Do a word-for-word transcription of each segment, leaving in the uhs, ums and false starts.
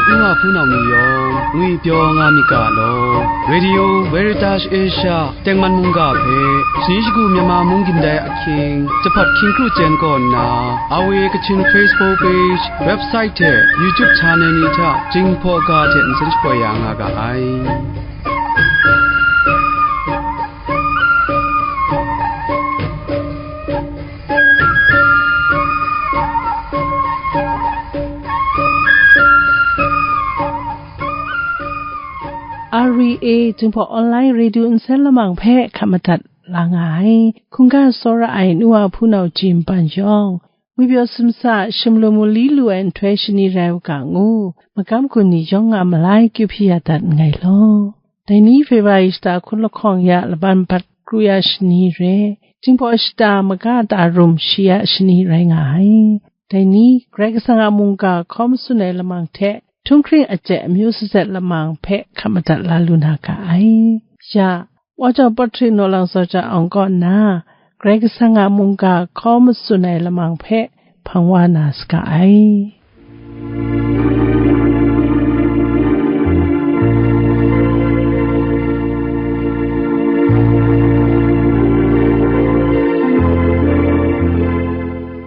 N wa hpunau ni yawng ngwi pyaw nga myit ga law, Radio Veritas Asia tengman mungga hpe, shani shagu Myanmar mung gindai ahkying, jahpat hkying kru chyen kaw nna, R V A Kachin Facebook page, website hte YouTube channel ni hta Jinghpaw ga hte nsen shapoi ya nga ga ai. R V A Jinghpaw Online Radio nsen lamang hpe hkap madat la nga ai. Hkungga tsawra ai nu wa hpunau Jim Pan yawng, ngwi pyaw sumsa sumlum mu li lu ai nhtoi shani rai u ga ngu, magam gun ni yawng a malai kyu hpyi ya dat nngai law. Dai ni February shata hkun lahkawng ya laban bat kru ya shani re, Jinghpaw shata maga ta rum shi ya shani rai nga ai. Dai ni, Karai Kasang a mungga hkaw matsun ai lamang hte, htunghkring a chye amyu sazet lamang hpe hkap madat la lu na ga ai. Ya, Wa Jau Pawt Hte Naw Lang Tsaw Ja Awng kaw nna, Karai Kasang a mungga hkaw matsun ai lamang hpe hpang wa na saga ai.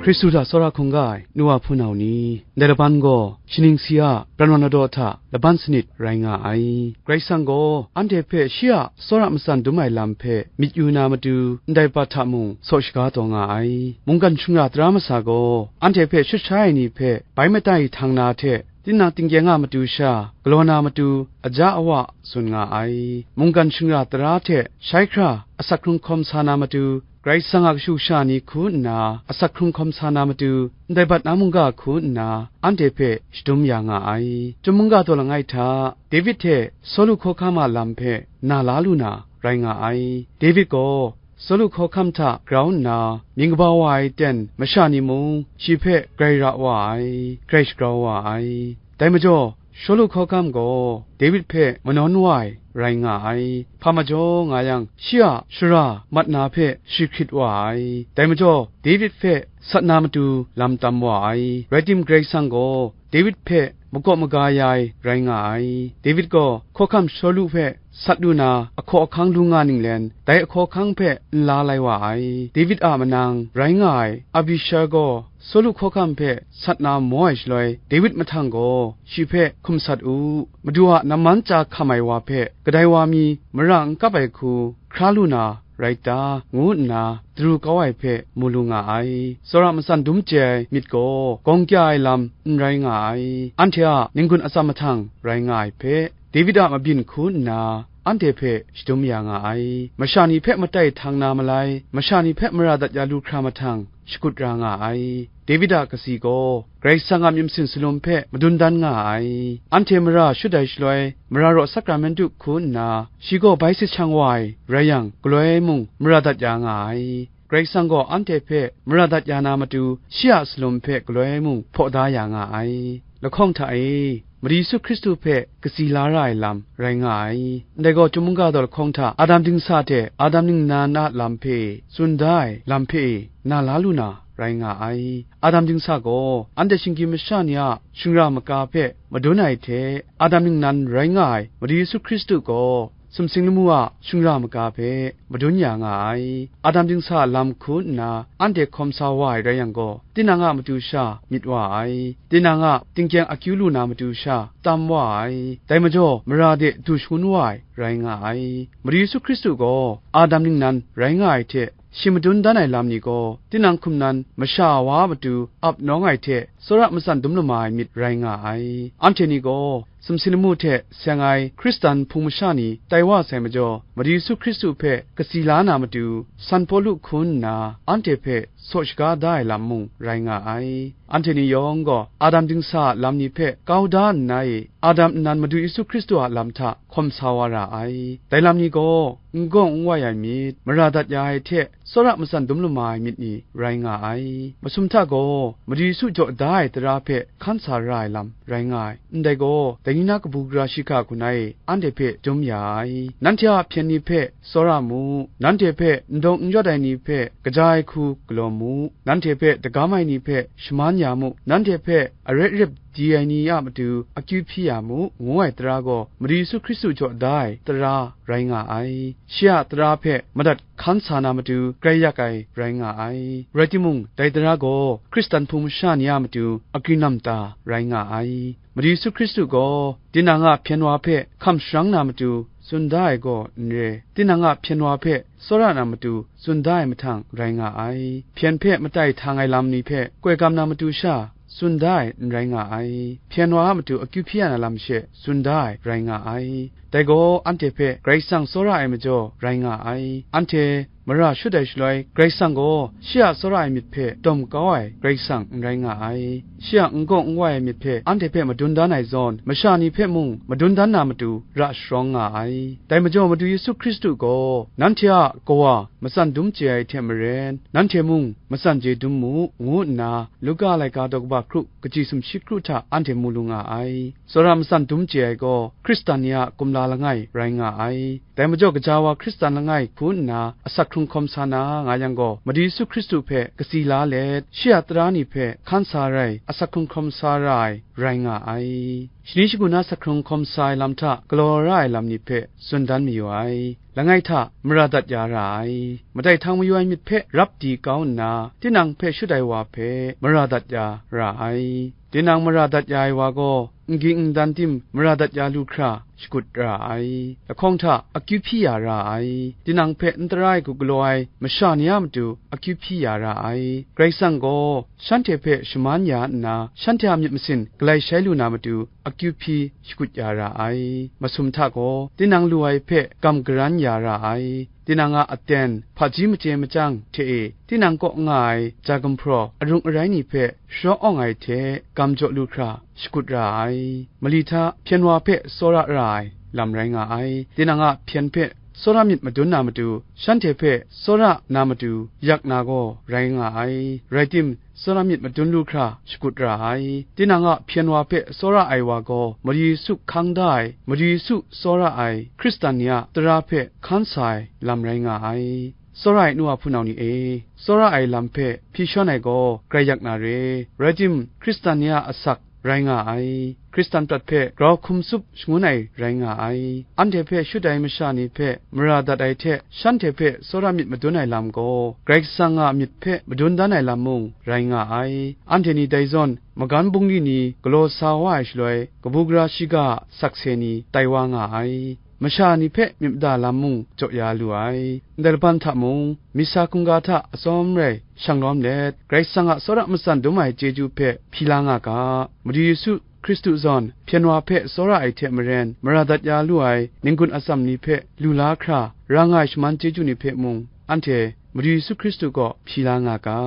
Hkristu hta tsawra hkungga ai nu wa hpunau ni, ndai laban gaw shaning si a pran wan ladaw hta laban sanit rai nga ai. Karai Kasang gaw anhte hpe shi a tsawra matsan dum ai lam hpe myit yu na matu, ndai pat hta mung saw shaga taw nga ai. Mungkan shingran tara masa gaw anhte hpe shut sha ai ni hpe bai matai htang na hte, tinang tingkyeng a matu sha galaw na matu aja awa tsun nga ai. Mungkan shingran tara hte shai hkra asak hkrung hkawm sa na matu, Karai Kasang a kashu kasha ni hku nna asak hkrung hkawm sa na matu, ndai bat na mungga hku nna anhte hpe shadum ya nga ai. Chyum mungga daw langai hta David hte Sawlu hkawhkam a lam hpe na la lu na rai nga ai. David gaw Sawlu hkawhkam hta grau nna mying kaba wa ai ten masha ni mung shi hpe grai ra wa ai, grai shagrau wa ai. Dai majaw, Sawlu hkawhkam gaw David hpe manawn wa ai rai nga ai. Hpa majaw nga yang, shi a shara mat na hpe shi hkrit wa ai. Dai majaw, David hpe sat na matu lam tam wa ai. Rai tim, Karai Kasang gaw David hpe makaw maga ya ai rai nga ai. David gaw hkawhkam Sawlu hpe sat lu na, ahkaw ahkang lu nga ninglen, dai ahkaw ahkang hpe nla lai wa ai. David a manang rai nga ai Abishai gaw Sawlu hkawhkam hpe sat na maw ai shaloi, David mahtang gaw shi hpe hkum sat u, Madu a namman chya hkam ai wa hpe kadai wa mi mara n kap ai hku hkra lu na rai ta, ngu nna daru kau ai hpe mu lu nga ai. Tsawra matsan dum chye ai myit gaw gawng kya ai lam n rai nga ai. Anhte a n-gun atsam mahtang rai nga ai hpe, David a mabyin hku nna anhte hpe shadum ya nga ai. Masha ni hpe matai htang na malai, masha ni hpe mara dat ya lu hkra mahtang shakut ra nga ai. David a katsi gaw Karai Kasang a myit masin salum hpe madun dan nga ai. Anhte mara shut ai shaloi, mara raw sakramentu hku nna shi gaw bai sechang wa ai rai yang, galoi mung mara dat ya nga ai. Karai Kasang gaw anhte hpe mara dat ya na matu, shi a salum hpe galoi mung hpaw da ya nga ai. Lahkawng hta e, Madu Yesu Hkristu hpe katsi la ra ai lam rai nga ai. Ndai gaw, Chyum mungga daw lahkawng hta Adam dingsa hte Adam ningnan a lam hpe tsun da ai lam hpe e na la lu na rai nga ai. Adam dingsa gaw anhte shinggyim masha ni a shingra maga hpe madun ai hte, Adam ningnan rai nga ai Madu Yesu Hkristu gaw sumsing lamu a shingra maga hpe madun ya nga ai. Adam dingsa a lam hku nna anhte hkawm sa wa ai rai yang gaw, tinang a matu sha myit wa ai, tinang a tingkyeng akyu lu na matu sha tam wa ai, dai majaw mara de du shangun wa ai rai nga ai. Madu Yesu Hkristu gaw Adam ningnan rai nga ai hte, shi madun dan ai lam ni gaw, tinang hkum nan masha wa a matu ap nawng ai hte, tsawra matsan dum lama ai myit rai nga ai. Anhte ni gaw sumsing lamu hte seng ai Hkristan hpung masha ni tai wa sai majaw, Madu Yesu Hkristu hpe katsi la na matu, San Pawlu hku nna anhte hpe saw shaga da ai lam mung rai nga ai. Anhte ni yawng gaw Adam dingsa a lam ni hpe kau da nna e, Adam nnan Madu Yesu Hkristu a lam hta hkawm sa wa ra ai. Dai lam ni gaw n gawng n wai ai myit, mara dat ya ai hte tsawra matsan dum lama ai myit ni rai nga ai. Masum hta gaw Madu Yesu jaw da ai tara hpe hkan sa ra ai lam rai nga ai. Ndai gaw, dai ni na kabu gara shi hka hku na e anhte hpe dum ya ai. Nanhte a hpyen ni hpe tsawra mu, nanhte hpe n dawng n yawt ai ni hpe kaja ai hku galaw mu, nanhte hpe dagam ai ni hpe shaman ya mu, nanhte hpe aret rip di ai ni a matu akyu hpyi ya mu, ngu ai tara gaw, Madu Yesu Hkristu jaw da ai tara rai nga ai. Shi a tara hpe madat hkan sa na matu grai yak ai rai nga ai. Rai timung, dai tara gaw Hkristan hpung masha ni a matu agrin lam ta rai nga ai. Madu Yesu Hkristu gaw tinang a hpyen wa hpe hkam sharang na matu tsun da ai gaw n re, tinang a hpyen wa hpe tsawra na matu tsun da ai mahtang rai nga ai. Hpyen hpe matai htang ai lam ni hpe koi gam na matu sha tsun da ai n rai nga ai. Hpyen wa a matu akyu hpyi ya na lam she tsun da ai rai nga ai. Dai gaw anhte hpe Karai Kasang tsawra ai majaw rai nga ai. Anhte mara shut ai shaloi, Karai Kasang gaw shi a tsawra ai myit hpe dawm kau ai Karai Kasang n rai nga ai. Shi a n gaw n wai ai myit hpe anhte hpe madun dan ai zawn, masha ni hpe mung madun dan na matu ra sharawng nga ai. Dai majaw Madu Yesu Hkristu gaw, "Nanhte a Kawa matsan dum chye ai hte maren, nanhte mung matsan chye dum mu," ngu nna, Luka laika daw kaba hkru, kaji sumshi hkru hta anhte mu lu nga ai. Tsawra matsan dum chye ai gaw Hkristan ni a kumla langai rai nga ai. Dai majaw, gaja wa Hkristan langai hku nna asak hkrung hkawm sa na nga yang gaw, Madu Yesu Hkristu hpe kasi la let, shi a tara ni hpe hkan sa rai, asak hkrung hkawm sa ra ai rai nga ai. Shani shagu na asak hkrung hkawm sa ai lam hta galaw ra ai lam ni hpe tsun dan mayu ai. Langai hta mara dat ya ra ai. Madai htang mayu ai myit hpe rap di kau nna, tinang hpe shut ai wa hpe mara dat ya ra ai. Tinang mara dat ya ai wa gaw, n ging n dan tim mara dat ya lu hkra shakut ra ai. Lahkawng hta akyu hpyi ya ra ai. Tinang hpe n tara ai hku galaw ai masha ni a matu akyu hpyi ya ra ai. Karai Kasang gaw shanhte hpe shaman ya nna, shanhte a myit masin galai shai lu na matu akyu hpyi shakut ya ra ai. Masum hta gaw, tinang lu ai hpe gam garan ya ra ai. Tinang a aten, hpaji machye machyang hte e, tinang kaw nga ai ja gumhpraw arung arai ni hpe sharaw awng ai hte gam jaw lu hkra shakut ra ai. Mali hta hpyen wa hpe tsawra ra ai lam rai nga ai. Tinang a hpyen hpe tsawra myit madun na matu, shanhte hpe tsawra na matu yak na gaw rai nga ai. Rai tim, tsawra myit madun lu hkra shakut ra ai. Tinang a hpyen wa hpe tsawra ai wa gaw, Madu Yesu hkang da ai, Madu Yesu tsawra ai Hkristan ni a tara hpe hkan sa ai lam rai nga ai. Tsawra ai nu a hpunau ni e, tsawra ai lam hpe hpyi shawn ai gaw grai yak na re. Rai tim, Hkristan ni a asak rai nga ai. Hkristan prat hpe grau hkum tsup shangun ai rai nga ai. Anhte hpe shut ai masha ni hpe mara dat ai hte, shanhte hpe tsawra myit madun ai lam gaw, Karai Kasang a myit hpe madun dan ai lam mung rai nga ai. Anhte ni dai zawn, magan bungli ni galaw sa wa ai shaloi, kabu gara shiga a sakse ni tai wa nga ai. Masha ni hpe myit mada lam mung jaw ya lu ai. Ndai laban hta mung, myit sa hkungga hta atsawm rai shang lawm let, Karai Kasang a tsawra matsan dum ai chyeju hpe hpyi la nga ga. Madu Yesu Hkristu zawn hpyen wa hpe tsawra ai hte maren, mara dat ya lu ai n-gun atsam ni hpe lu la hkra ra nga ai shaman chyeju ni hpe mung, anhte Madu Yesu Hkristu kaw hpyi la nga ga.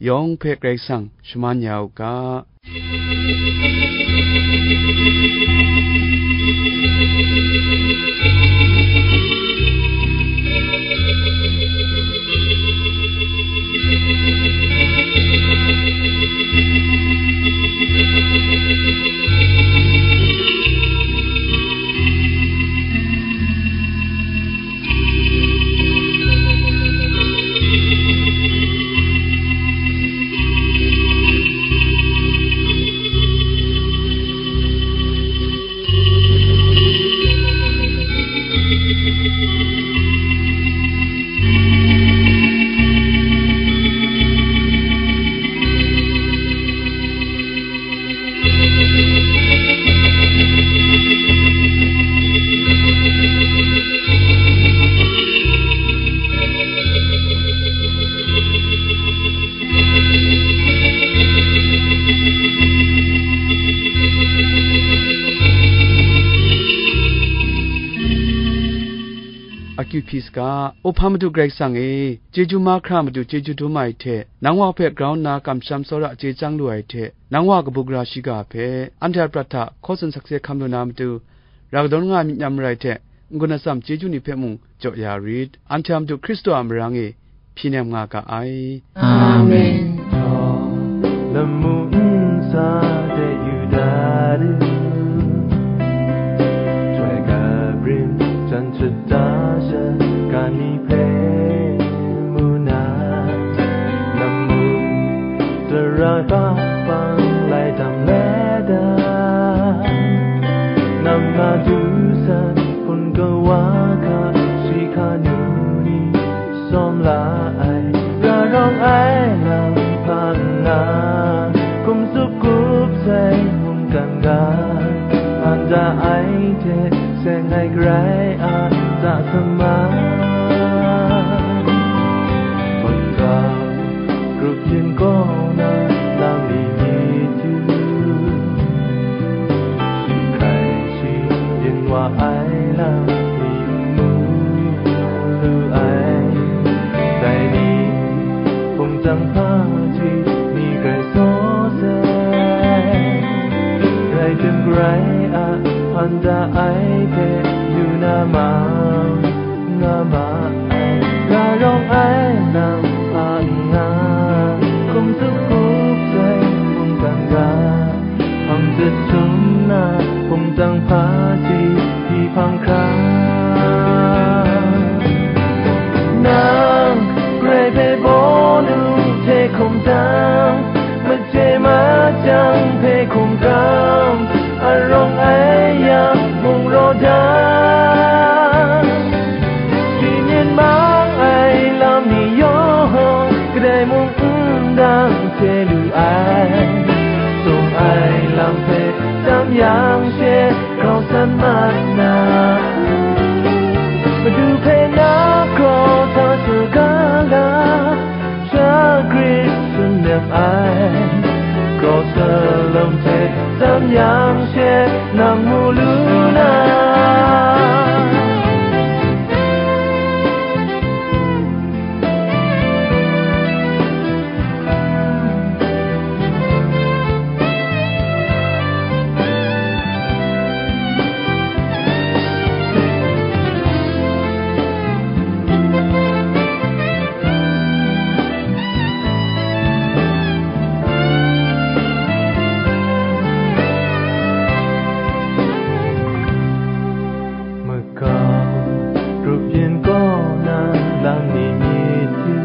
Yawng hpe Karai Kasang shaman ya u ga. Akyu hpyi saga, O Hpa Madu Karai Kasang e, chyeju mahkra matu chyeju dum ai hte, nang wa hpe grau nna kamsham tsawra chye chyang lu ai hte, nang wa kabu gara shiga hpe, anhte a prat hta hkaw tsun sakse hkam lu na matu, ra kadawn nga ai myit nyam marai hte, n-gun atsam chyeju ni hpe mung jaw ya rit. Anhte a Madu Hkristu a marang e hpyi nem nga ga ai. Amen. Lamu nsa de yu da du, chyoi kabrim jan shada ga ni hpe mu na, lamu tara kaba bang lai dam le da. Kawa hka shi hkanu ni sawm la ai, ra rawng ai lam hpa nna, hkum tsup kup sai mungkan ga, hpan da ai hte seng ai Karai a ta sa ma. Makau grup yin kaw na lam ni myit yu, shi hkrai shi yin wa ai lam ni n mu lu ai. Dai ni hpung tang hpaji ni grai saw sai, rai tim Karai a hpan da ai hpe yu na ma, nga ma ai, ra rawng ai lam hpa nna, hkum tsup kup sai mungkan ga, hpang jahtum na hpung tang hpaji hpyi hpang hkra. Nang Karai hpe bawnu hte hkum tang, machye machyang hpe hkum tang, a rawng ai yang mung raw da. Shi myit mang ai lam ni yawng, kadai mung n dang chye lu ai. Sung ai lam hpe tam yang she grau san mat na, Madu hpe na grau sa saga la, sha grit tsun nem ai, grau salum hte tam yang she nang mu lu na. Makau grup yin kaw na lam ni myit yu,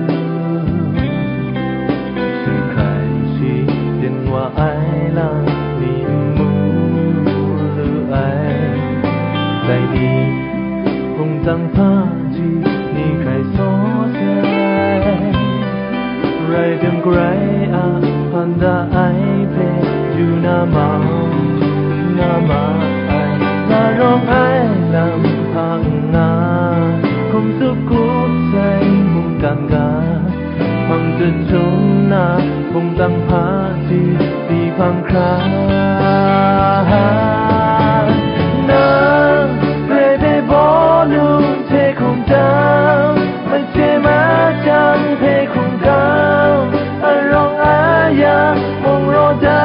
shi hkrai shi yin wa ai lam ni n mu lu ai. Dai ni hpung tang hpaji ni hkrai saw sai, rai tim Karai a hpan da ai hpe yu na ma, nga ma ai, na rawng ai lam hpa nna, hkum tsup kup sai mungkan ga, hpang jahtum na hpung tang hpaji hpyi hpang hkra. Nang Karai hpe bawnu hte hkum tang, machye machyang hpe hkum tang, a rawng a yang mung raw da.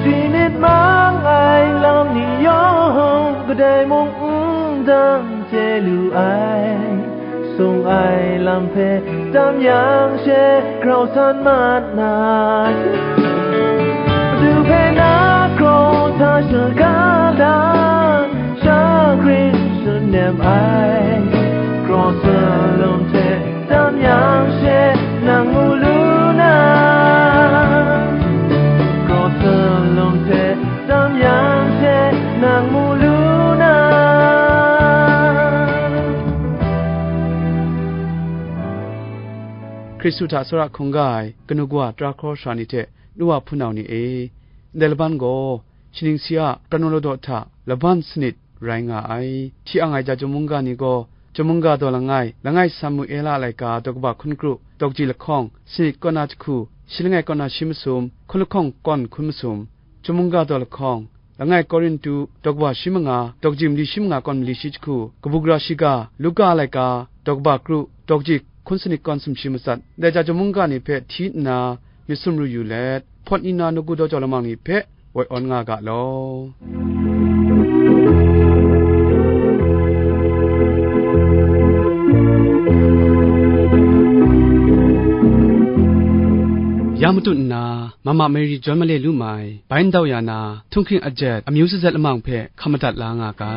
Shi myit mang ai lam ni yawng, kadai mung n dang chye lu ai. Sung ai lam hpe tam yang she grau san mat na, Madu hpe na grau sa saga la, sha grit tsun nem ai, grau salum hte tam yang she nang mu lu na, grau salum hte tam yang she nang mu lu na. Hkristu hta tsawra hkungga ai kanu kawa, tara hkraw sara ni hte nu wa hpunau ni e, ndai laban gaw, shaning si a pran wa law daw hta laban sanit rai nga ai. Hti ang ai ja chyum mungga ni gaw, chyum mungga daw langai, langai Samuela a laika daw kaba hkun kru, daw kaji lahkawng, sanit kaw na jahku, shi langai kaw na shi masum, hkun lahkawng kawn hkun masum, chyum mungga daw lahkawng, langai Korintu, daw kaba shi manga, daw kaji mali shi manga kawn mali shi jahku, kabu gara shiga, Luka a laika, daw kaba kru, daw kaji hkun sanit kawn sumshi matsat, ndai ja chyum mungga ni hpe hti nna, myit sumru yu let, hpawt ni na nawku daw jau lamang ni hpe woi awn nga ga law. Ya matut nna, Mama Mary John Male lu mai, bai ndau ya na, htunghking ajet, amyu sazet lamang hpe hkam madat la nga ga.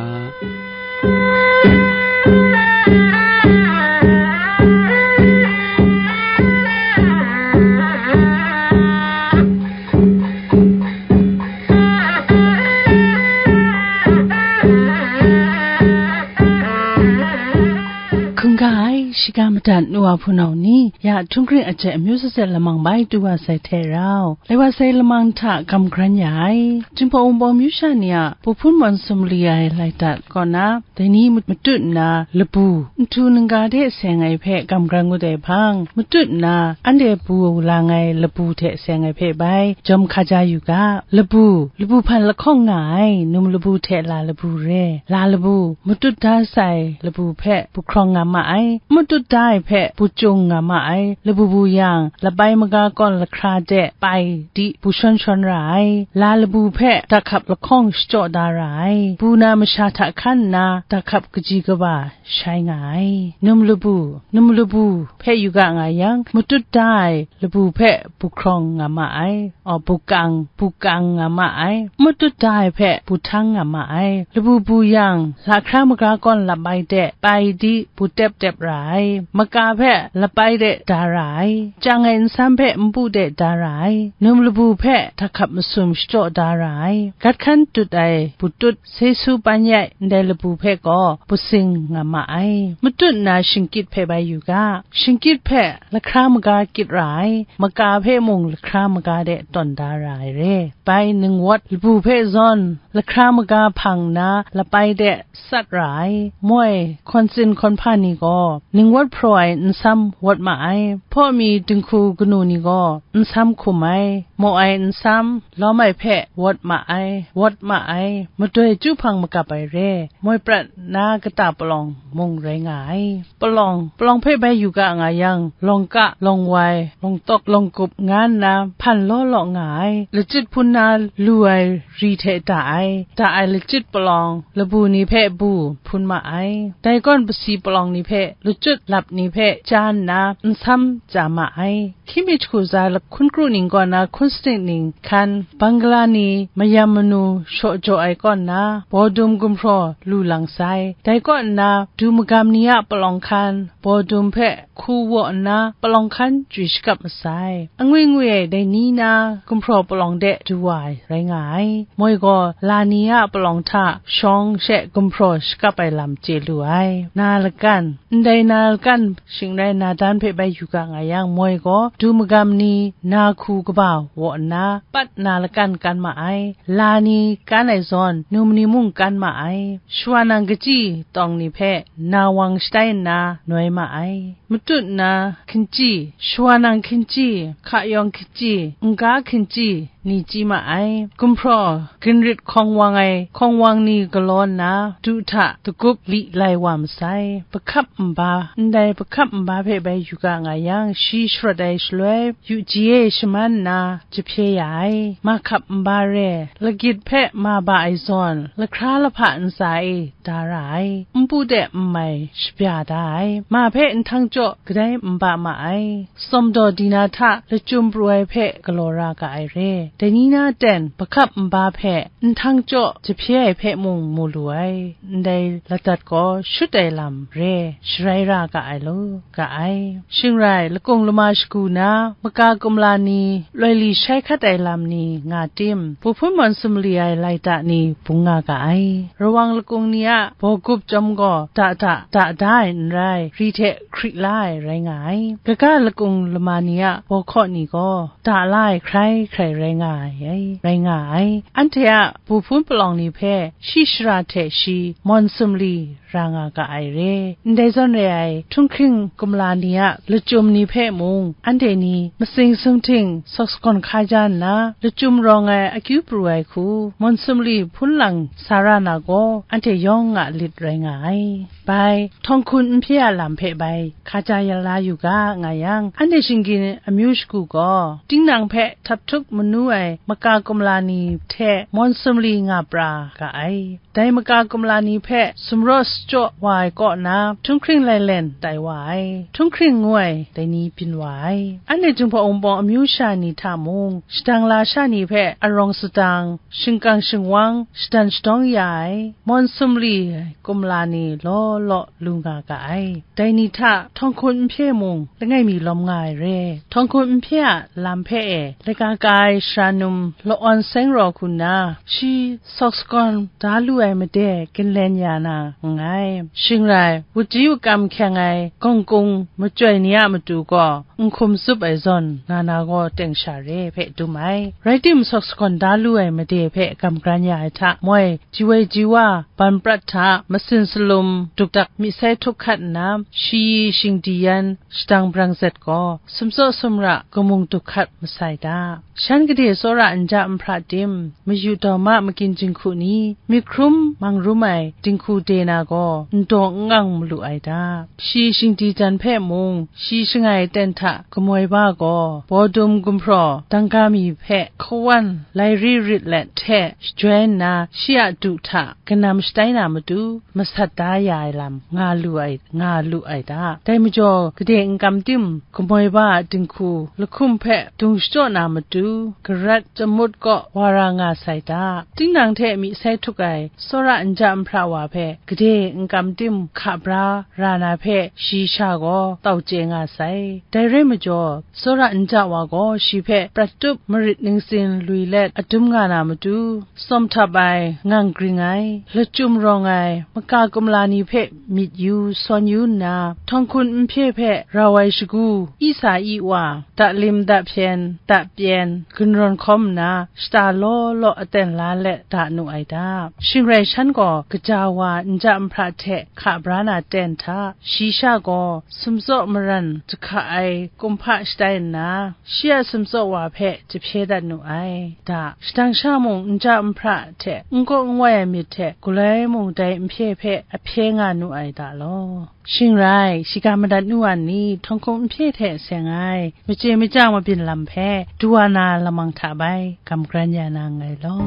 Shiga madat nu wa hpunau ni, ya htunghkring a hte amyu zatset lamang bai tu wa sai hte rau, lai wa sai lamang hta gam hkran ya ai. Jinghpaw Wunpawng myu sha ni a Pahpun Mawn Sumli ai lai dat kaw na, dai ni matut nna labu, nhtu ningga de seng ai hpe gam hkran ngut ai hpang, matut nna anhte bu lang ai labu hte seng ai hpe bai jawm hka ja yu ga. Labu, labu hpan lahkawng nga ai, num labu hte la labu re. La labu, matut da sai labu hpe bu hkrawng nga ma ai. Matut da ai hpe bu cung nga ma ai. Labu bu yang, labai maga kawn lahkra de pai di bu shawn shawn ra ai. La labu hpe dakhap lahkawng shachyaw da ra ai. Bu na masha hta hkan nna dakhap kaji kaba shai nga ai. Num labu, num labu hpe yu ga nga yang, matut da ai labu hpe bu hkrawng nga ma ai. Aw, bu kang, bu kang nga ma ai. Matut da ai hpe bu htang nga ma ai. Labu bu yang, lahkra maga kawn labai de pai di bu tep tep ra ai. Maka hpe labai de da ra ai. Chyang ai nsam hpe npu de da ra ai. Num labu hpe dakhap masum shachyaw da ra ai. Gat hkan tut ai bu tut, sesu pan yai ndai labu hpe gaw bu sing nga ma ai. Matut nna shingkyit hpe bai yu ga. Shingkyit hpe lahkra maga kyit ra ai, maka hpe mung lahkra maga de tawn da ra ai re. Bai ningwat labu hpe zawn lahkra maga hpang nna labai de sat ra ai. Moi, hkawn tsin hkawn hpa ni gaw ningwat hpraw ai nsam wawt ma ai. Hpaw mi dinghku kanu ni gaw nsam hkum ai, maw ai nsam lawm ai hpe wawt ma ai, wawt ma ai. Madoi chyu hpang magap ai re, moi prat na kata palawng mung rai nga ai. Palawng, palawng hpe bai yu ga nga yang, lawng ka, lawng wai, lawng tawk, lawng gup nga nna hpan law law nga ai. Lachyit hpun na lu ai ri hte da ai, da ai lachyit palawng labu ni hpe bu hpun ma ai. Dai kawn pasi palawng ni hpe lachyit lap ni hpe chya nna nsam chya ma ai. Hkying mi jahku za lahkun kru ning kaw na hkun sanit ning hkan, bangla ni mayam manu shaw jaw ai kaw nna, bawdum gumhpraw lu lang sai. Dai kaw nna, du magam ni a palawng hkan, bawdum hpe hku waw nna, palawng hkan chywi shakap masai. Angwi ngwi ai dai ni na gumhpraw palawng de du wa ai rai nga ai. Moi gaw, la ni a palawng hta shawng she gumhpraw shakap ai lam chye lu ai. Na lakan, ndai na lakan shing rai na dan hpe bai yu ga nga yang, moi gaw du magam ni na hku kaba waw nna, pat na lakan kan ma ai. La ni kan ai zawn, num ni mung kan ma ai. Shawa nang kachyi tawng ni hpe na wang shatai nna noi ma ai. Matut na hkinchyi, shawa nang hkinchyi, hka yawng hkinchyi, n-ga hkinchyi, ni chyi ma ai. Gumhpraw ginrit hkawng wang ai hkawng wang ni galaw nna, du hta dagup li lai wa masai. Bahkap nba, ndai bahkap nba hpe bai yu ga nga yang, shi sharawt ai shaloi, yu ji e shaman nna, jahpye ya ai. Mahkap nba re, lagit hpe ma ba ai zawn, lahkra lahpa ntsa e da ra ai. Npu de nmai shabya da ai. Ma hpe nhtang jaw kadai nba ma ai. Tsawmdaw dina hta lachyum pru ai hpe galaw ra ga ai re. Dai ni na ten bahkap nba hpe nhtang jaw jahpye ai hpe mung mu lu ai. Ndai ladat gaw shut ai lam re, sharai ra ga ai law, ga ai. Shing rai, lakung lama shagu na, maka kumla ni, loi li shai hkat ai lam ni nga tim, Pahpun Mawn Sumli ai laida ni bung nga ga ai. Rawang lakung ni a baw gup chyawm gaw, da da, da da ai n rai, ri hte hkri la ai rai nga ai. Kaga lakung lama ni a baw hkaw ni gaw, da la ai hkrai hkrai rai nga ai, rai nga ai. Anhte a bu hpun palawng ni hpe shi shara hte shi Mawn Sumli ra nga ga ai re. Ndai zawn re ai, htunghkring kumla ni a lachyum ni hpe mung, anhte ni masing sumhting sawk sagawn hka ja nna, lachyum rawng ai akyu pru ai hku, Mawn Sumli hpun lang sa ra na gaw, anhte yawng a lit rai nga ai. Bai, htawng hkun n hpye a lam hpe bai hka ja ya la yu ga, nga yang, anhte shinggyim amyu shagu gaw, tinang hpe htap htuk manu ai maka kumla ni hte Mawn Sumli nga pra ga ai. Dai maka kumla ni hpe sumrawt shachyaw wa ai kaw na, htunghkring lailen tai wa ai, htunghkring ngu ai dai ni byin wa ai. Anhte Jinghpaw Wunpawng amyu sha ni hta mung, shadang lasha ni hpe arawng sadang, shingkang shingwang, shadan shadawng ya ai, Mawn Sumli kumla ni law law lu nga ga ai. Dai ni hta htawng hkun n hpye mung, langai mi lawm nga ai re. Htawng hkun n hpye a lam hpe e, laika ka ai sha num laawn seng raw hku nna, shi sawk sagawn da lu ai made ginlen ya na nngai. Shing rai, wudi wakam hkyeng ai gawngkung machyoi ni a matu gaw, n hkum zup ai zawn, nga na gaw teng sha re hpe dum ai. Rai timung, sawk sagawn da lu ai made hpe gam gran ya ai hta moi, ji woi ji wa, ban prat hta, masin salum dukdak myi sai htuk hkat nna, shayi shingdi yan shadang brang zet gaw, sumtsaw sumra kamung duk hkat masai da. Shan gade tsawra nja nhpra tim, mayu dawma makyin jinghku ni, myit hkrum mang rum ai dinghku de na gaw, n daw n ang malu ai da. Shayi shingdi jan hpe mung, shi shangai aten hta kamoi ba gaw, bawdum gumhpraw dangga mi hpe kawan lairi rit let hte shajoi nna, shi a du hta kanam shatai na matu, masat da ya ai lam nga lu ai, nga lu ai da. Dai majaw, gade n kam tim, kamoi ba a dinghku lahkum hpe dung shachyaw na matu, garat jamut kaw wa ra nga sai da. Tinang hte myi sai htuk ai tsawra nja nhpra wa hpe gade n kam tim hka bra ra na hpe, shi sha gaw tau chye nga sai. Dai rai majaw, tsawra nja wa gaw shi hpe prat tup marit ningsin lui let adum nga na matu, tsawm htap ai, ngang gring ai, lachyum rawng ai, maka kumla ni hpe myit yu, sawn yu nna, htawng hkun nhpye hpe rau ai shagu, isa i wa, dalim dahpyen, dapyen, gunrawn hkawm nna, shata law law aten la let da nu ai da. Shing rai shan gaw, kaja wa nja nhpra hte hka bra na ten hta, shi sha gaw sumtsaw maran jahka ai kumhpa shatai nna, shi a sumtsaw wa hpe jahpye dat nu ai da. Shadang sha mung nja nhpra hte n gaw n wai ai myit hte galoi mung dai nhpye hpe ahpye nga nu ai da law. Shing rai, shiga madat nu wa ni, htawng hkun nhpye hte seng ai, machye machyang mabyin lam hpe, du wa na lamang hta bai, gam gran ya na nngai law.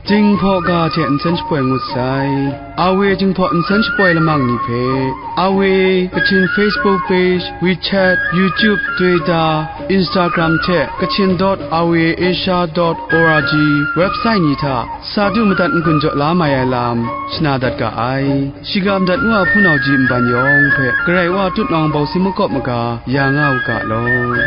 Jinghpaw ga hte nsen shapoi ngut sai. A W Jinghpaw nsen shapoi lamang ni hpe, A W Kachin Facebook page, WeChat, YouTube, Twitter, Instagram hte Kachin dot R V A Asia dot O R G website ni hta sa du madat n-gun jaw la mai ai lam shana dat ga ai. Shiga madat nu a hpunau ji nban yawng hpe Karai Wa tutnawng bawsing makawp maga ya nga u ga law.